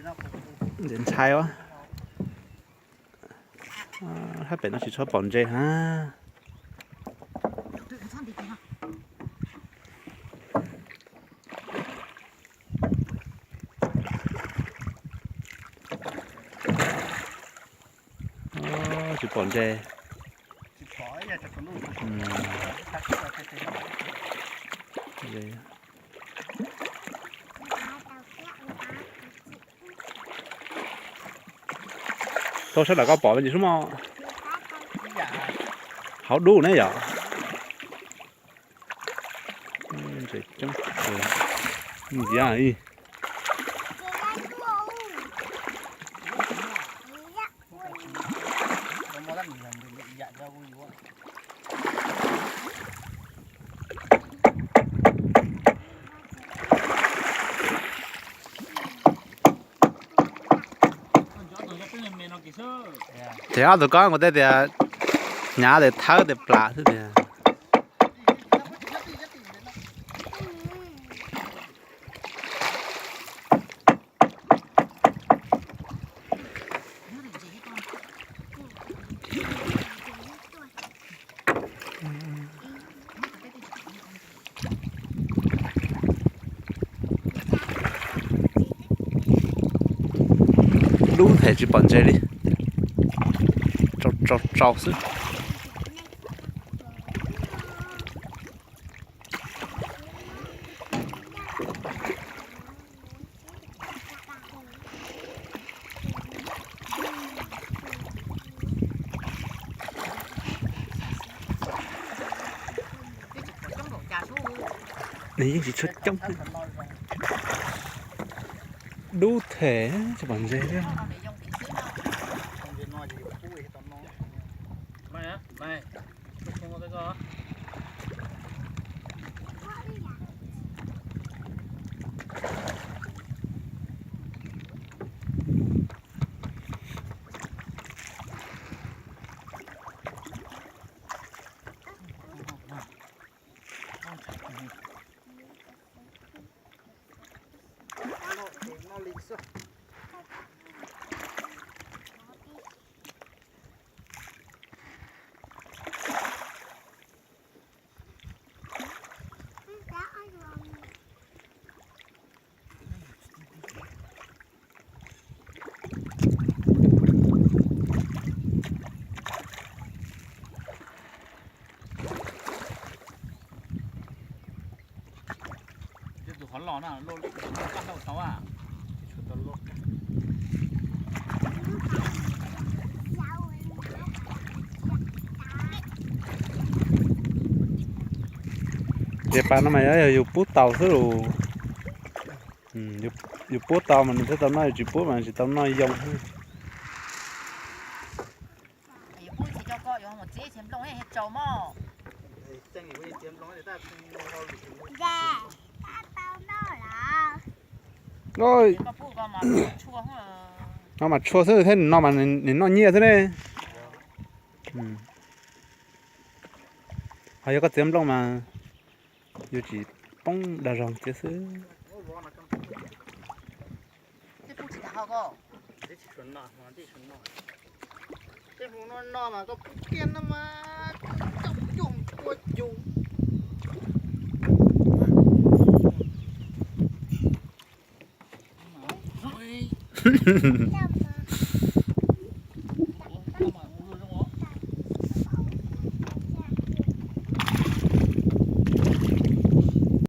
Ntxhais ntxhais os. Hab pem no tsis tshua pom ntses hab. Tsis pom ntses. Tau sab nram koj pom me ntsis sub mog. Hauv dub ne yom. Ntses coob. Ntsia ib. Ces ob tug ko kuv tej tias hnyav tes thawb tes plam xwb tiag. Dub them tsis pom ntses li. Tsau tsau tsau xwb. Nws yeej tsis tshua coob. Dub them tsis pom ntses thiab. Tus qhov los na, loj tau tau. Ces pas no mas yog yus pub tau xwb lus. Yus pub tau mas nws thiaj tau noj, yus tsis pub mas tsis tau noj yoo. No mas tshua xwb thiab, no mas nws noj nyiaj xwb ne. Ho yog koj txiav nplooj mas yus tsis poob dag zog kiag xwb.